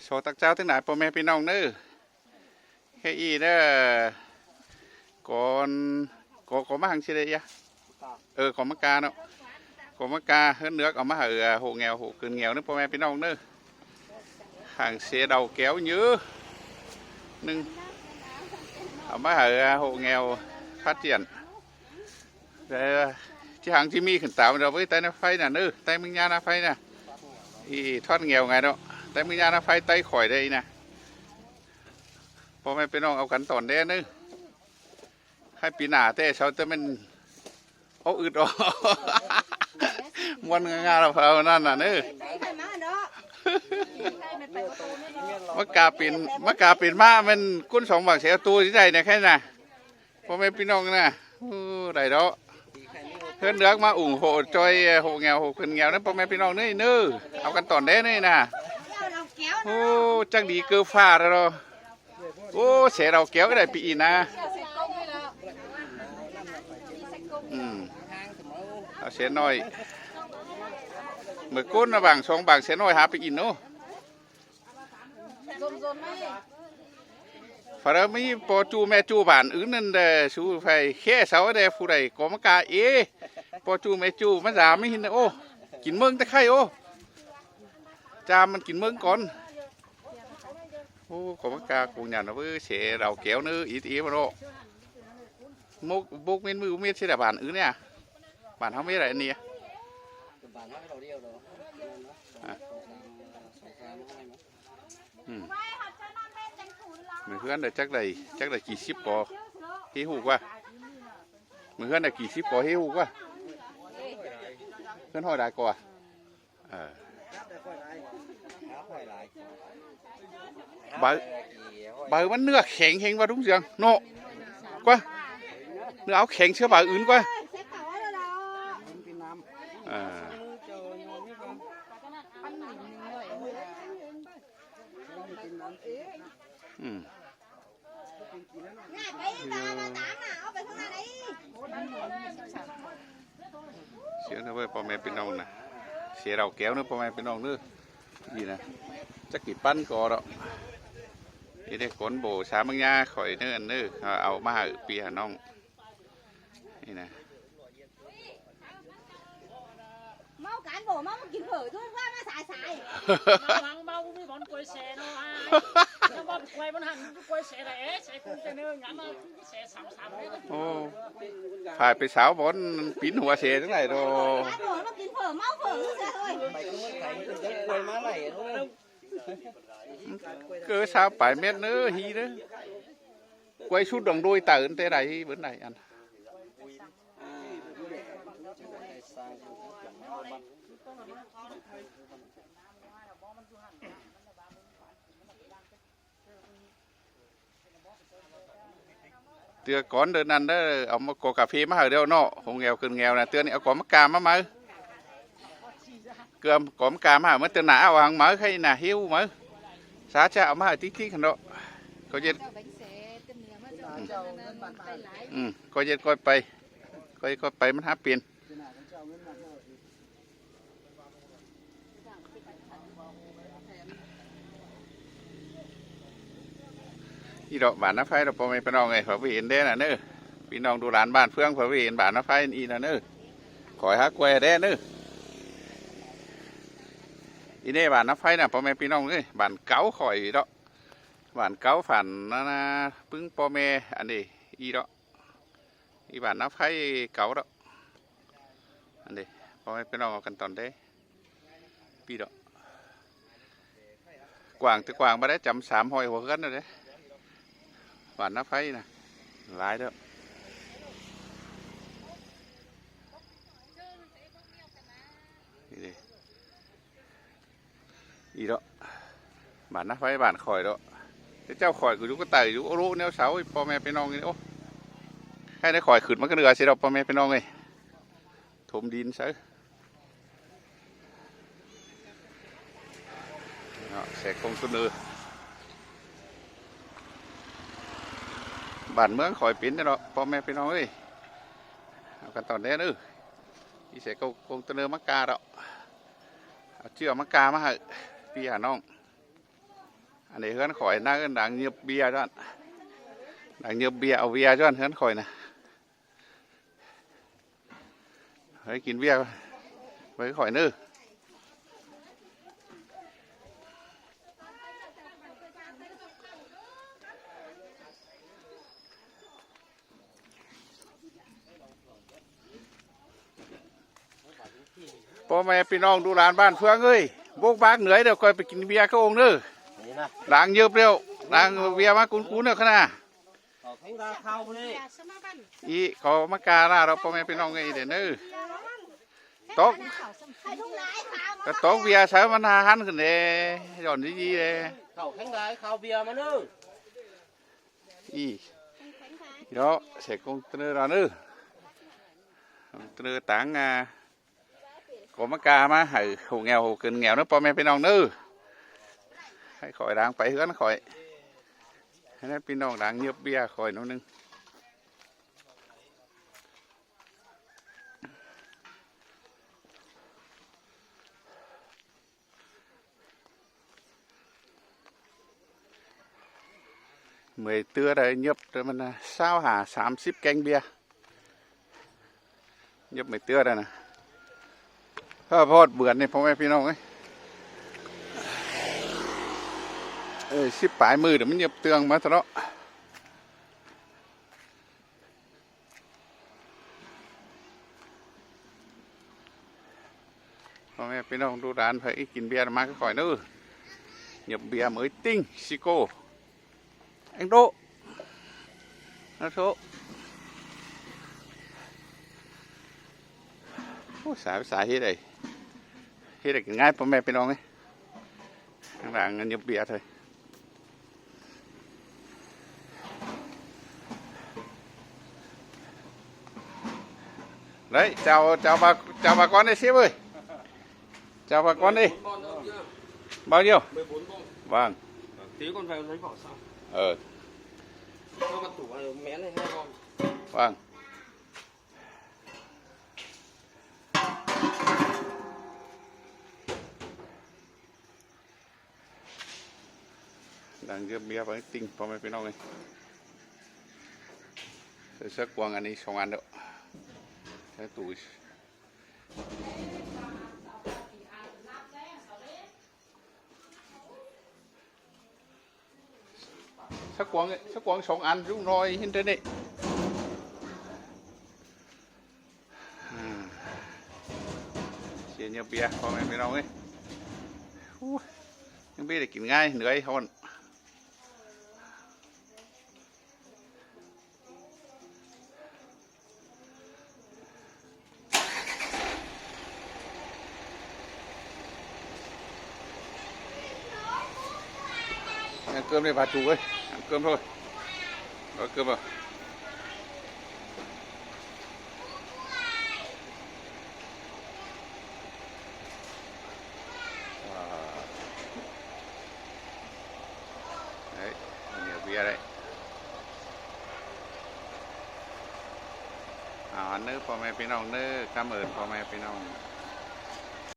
ຂໍຕັກເຈົ້າທັງຫຼາຍພໍ່ແມ່ພີ່ນ້ອງເດີ ເຮັດອີເດີ ກ່ອນ ກໍ ກໍມາຫັງຊິໄດ້ຍະ ເອີ ກໍມາກາເນາະ ກໍມາກາ ເຮືອນເໜືອກເອົາມາໃຫ້ ເອີ ໂຮແງວ ໂຮຄືນແງວເດີພໍ່ແມ່ພີ່ນ້ອງເດີ ຫາງເສດາວແກ້ວເຍີໜຶ່ງ ເອົາມາໃຫ້ ເອີ ໂຮແງວ ພາດຈຽນ ແຕ່ທີ່ຫາງທີ່ມີຂຶ້ນຕາມດອກເວີຍ ໃຕ້ນາໄຟນະເດີ ໃຕ້ເມືອງຍານາໄຟນະ ອີທອດແງວໄງເນາະ ໃຕ້ເມືອງຍານາໄຟໃຕ້ຂ້ອຍໄດ້ນະ ພໍ່ແມ່ພີ່ນ້ອງເອົາກັນຕອນແດ່ເດີ ໃຫ້ປີໜ້າແຕ່ເຊົາແຕ່ແມ່ນ ໂອ້ ອຶດອອກ ມ່ວນງາໆ ລະເພິ່ນນັ້ນນະເດີ ມາກາເປັນ ມາກາເປັນມ້າແມ່ນກົ້ນສອງບາງແສນໂຕຊິໄດ້ນະ ໃຄນະ ພໍ່ແມ່ພີ່ນ້ອງນະ ໂອ້ ໄດ້ດອກ ເຮືອນເໜືອກມາອຸ້ງໂຮຈອຍ ໂຮແງວ ໂຮເພິ່ນແງວນຳພໍ່ແມ່ພີ່ນ້ອງເດີ ເອົາກັນຕອນແດ່ເດີນະ ໂອ້ ຈັກດີເກີຟ້າແລ້ວເນາະ ໂອ້ ເສດາວແກ້ວໄດ້ປີອີນະ ອືມ ເອົາເສນ້ອຍ ເມື່ອກ້ນນະບາງສອງບາງເສນ້ອຍຫາປີອີນໂນ ພະລະມີພໍ່ຈູ່ແມ່ຈູ່ບ້ານອື່ນນັ້ນແດ່ ສູ່ໄຟແຄ່ເສົາແດ່ ຜູ້ໃດກໍມາກາເອ ພໍ່ຈູ່ແມ່ຈູ່ມາສາມີຫີນ ໂອ້ ກິນເມືອງແຕ່ໄຂ່ ໂອ້ ຈາມມັນກິນເມືອງກ່ອນ ໂອ້ ກໍມາກາກຸງຫຍັນເວີຍ ເສດາວແກ້ວເນີ ອີດເອມາເນາະ ມົກບົກເມັນມືເມັດຊິໄດ້ບ້ານອື່ນເນຍ ບ້ານເຮົາມີໄດ້ອັນນີ້ ບ້ານເຮົາເທົ່າດຽວດອກ ອາ ອືມ ແມ່ນເຮືອນໄດ້ຈັກໄດ້ ຈັກໄດ້ກີ່ສິບກໍເຮຮູ້ກວ່າ ແມ່ນເຮືອນໄດ້ກີ່ສິບກໍເຮຮູ້ກວ່າ ເຮືອນຮ້ອຍຫຼາຍກວ່າ ເອີ ໃບ ໃບມັນເນື້ອແຂງແຮງວ່າລຸງສຽງເນາະ ກວ່າ ເນື້ອເອົາແຂງເຊື່ອໃບອື່ນກວ່າ ເອີ ອືມ ສຽງເດີພໍ່ແມ່ພີ່ນ້ອງນະ ເສດາວແກ້ວເດີພໍ່ແມ່ພີ່ນ້ອງເດີ ນີ້ນະ ຈັກກີ່ປັນກໍດອກ ນີ້ເດ້ ກົນໂບສາມັງຍາຂ້ອຍເນີ ເນີ ເອົາມາໃຫ້ພີ່ໃຫ້ນ້ອງ ນີ້ນະ ເມົາກັນບໍ່ ເມົາກິນເຜີ້ ຄືວ່າມາສາຍໆ ເມົາ ເມົາບໍ່ມີບ່ອນກວຍແສເນາະ ເອົາວ່າໄປກວຍມັນຫັ້ນ ກວຍແສໄດ້ ເອ ແສກຸງແສເນີ ງາມມາແສສາມໆ ເດ້ ໂອ້ ພາໄປສາວບ່ອນປິ່ນຫົວແສຈັ່ງໃດດອກ ເມົາກິນເຜີ້ ເມົາເຜີ້ຊື່ໆ ເອີຍ ໄປກວຍມາໄດ້ ເກີຊາວປາຍແມັດເນີ ຮີເດີ ກວຍຊຸດດອງໂດຍເຕີນແຕ່ໃດເບິ່ນໄດ້ອັນ ເທື່ອກ່ອນເດີນັ້ນເດີ ເອົາມາກໍກາເຟມາໃຫ້ແລ້ວເນາະ ຫົວແງວຂຶ້ນແງວນະ ເທື່ອນີ້ເອົາກໍມາກາມາໃໝ່ ເກືອມກໍມາກາມາໃໝ່ ເມື່ອເທື່ອໜ້າເອົາຫາງໃໝ່ ໃຄນະ ຫິວໃໝ່ ສາຈະເອົາມາໃຫ້ຕິກໆ ຫັ້ນເນາະ ກໍເຢັດ ອືມ ກໍເຢັດ ກໍໄປ ກໍ ກໍໄປ ມັນຫາເປັນ ອີ່ດອກບ້ານນາໄຟດອກ ພໍ່ແມ່ພີ່ນ້ອງເອີຍ ເຂົາບໍ່ເຫັນເດ້ນະເນີ ພີ່ນ້ອງດູຫຼານບ້ານເຟືອງ ເຂົາບໍ່ເຫັນບ້ານນາໄຟອີ່ນະເນີ ຂ້ອຍຫາກວຍແດ່ເນີ ອີ່ເດ້ບ້ານນາໄຟນະ ພໍ່ແມ່ພີ່ນ້ອງເອີຍ ບ້ານເກົ່າຂ້ອຍດອກ ບ້ານເກົ່າຝັນນະ ນະ ປຶ້ງພໍ່ແມ່ ອັນນີ້ ອີ່ດອກ ອີ່ບ້ານນາໄຟເກົ່າດອກ ອັນນີ້ ພໍ່ແມ່ພີ່ນ້ອງເອົາກັນຕອນເດ້ ປີດອກ ກວ້າງແຕ່ກວ້າງບໍ່ໄດ້ຈຳສາມຮ້ອຍຫົວເຮືອນນັ້ນເດ້ ບ້ານນາໄຟນະ ຫຼາຍເດີ້ ນີ້ເດ້ ອີ່ເນາະ ບ້ານນາໄຟບ້ານຂ້ອຍເນາະ ແຕ່ເຈົ້າຂ້ອຍກໍຢູ່ກະໄຕຢູ່ໂອໂລແນວເສົາ ພໍ່ແມ່ພີ່ນ້ອງເອີຍ ໂອ້ ໃຫ້ໄດ້ຂ້ອຍຂຶ້ນມາກະເໜືອຊິດອກ ພໍ່ແມ່ພີ່ນ້ອງເອີຍ ຖົມດິນໃສ່ເນາະ ແສກົງຕົ້ນເນີ ບ້ານເມືອງຂ້ອຍເປັນເນາະ ພໍ່ແມ່ພີ່ນ້ອງເອີຍ ເອົາກັນຕອນແດ່ເດີ ອີ່ແສກົງ ກົງຕົ້ນເນີມາກາດອກ ເອົາເຈື່ອມາກາມາໃຫ້ ເບຍນ້ອງ ອັນນີ້ເຮືອນຂ້ອຍນະ ເອີ້ນດັງເຫຍິບເບຍຈ້ອນ ດັງເຫຍິບເບຍ ເອົາເບຍຈ້ອນ ເຮືອນຂ້ອຍນະ. ໃຫ້ກິນເບຍໄວ້ຂ້ອຍເດີ. ພໍ່ແມ່ພີ່ນ້ອງ ລູກຫຼານບ້ານເຟືອງເອີຍ, ໂບກບາກເໜືອຍ ດຽວຂ້ອຍໄປກິນເບຍກັບອົງເດີ. ນີ້ນະ ລ້າງເຫຍິບແລ້ວ ລ້າງເບຍມາກຸນໆ ເດີຂະໜາດ. ເຂົ້າແຂງດາເຂົ້ານີ້ ອີ ເຂົ້າມາກາລາດອກ ພໍ່ແມ່ພີ່ນ້ອງເອີຍ ເດີເດີ. ຕົກ ກະຕົກເບຍໃສ່ມັນຫາຫັນຂຶ້ນເດ້ ຍ້ອນດີໆເດ້. ເຂົ້າແຂງດາເຂົ້າເບຍມາເດີ. ອີ ເນາະ ໃສ່ກົງເຕີເດີ ກົງເຕີຕັງ ອາ ກໍມາກາມາໃຫ້ໂຫແງວໂຫເກີນແງວເນາະ ພໍ່ແມ່ພີ່ນ້ອງເດີ. ໃຫ້ຂ້ອຍດາງໄປເຮືອນຂ້ອຍ ໃຫ້ພີ່ນ້ອງດາງເຫຍິບເບຍຂ້ອຍໜ້ອຍໜຶ່ງ. ເມື່ອຍເຕືອໄດ້ເຫຍິບແຕ່ມັນນະ ຊາວຫ້າ ສາມສິບແກງເບຍ ເຫຍິບເມື່ອຍເຕືອໄດ້ນະ. ຖ້າພອດເບືອນນີ້ ພໍ່ແມ່ພີ່ນ້ອງເອີຍ ເອີ ສິບປາຍມື້ ດຽວມັນເຫຍິບເຕືອງມາຕະເນາະ. ພໍ່ແມ່ພີ່ນ້ອງ ລູກຫຼານໃຜກິນເບຍມາຄືຂ້ອຍເດີ. ຫຍັບເບຍເມີຍຕິງ ຊິໂກ້ ແອງໂດ ນາໂທ. ໂອ້ ສາຍ ສາຍເຮັດໄດ້ ເຮັດໄດ້ກິນງ່າຍ ພໍ່ແມ່ພີ່ນ້ອງເອີຍ. ຂ້າງຫຼັງອັນນີ້ເບຍເລີຍ ໄດ້ເຈົ້າ ເຈົ້າມາ ເຈົ້າມາກ່ອນເດ້ ຊິເວີຍ ເຈົ້າມາກ່ອນເດ້. ເບົາດຽວ ວ່າງ ເອີ ວ່າງ. ດັງເກີບເບຍໄປຕິ່ງ ພໍ່ແມ່ພີ່ນ້ອງເອີຍ. ໃສ່ເສື້ອກວາງອັນນີ້ສອງອັນເດີ້ ໃສ່ຕູ້. ສະກວງ ສະກວງສອງອັນ ລຸງນ້ອຍເຫັນແຕ່ນີ້. ອາ ເສຍເຫຍື້ອເບຍ ພໍ່ແມ່ພີ່ນ້ອງເອີຍ. ໂອ້ຍ ຍັງບໍ່ໄດ້ກິນງ່າຍ ເໜື່ອຍ ຮ້ອນ. ຍັງເກີມໄດ້ບາດຈູເວີຍ ຍັງເກີມເທົ່າ ເອີ ເກີມບໍ່? ເອີຍ ເໜື່ອຍເບຍເລີຍ. ເອົາເດີ ພໍ່ແມ່ພີ່ນ້ອງເດີ ຄຳເອີ້ນພໍ່ແມ່ພີ່ນ້ອງ.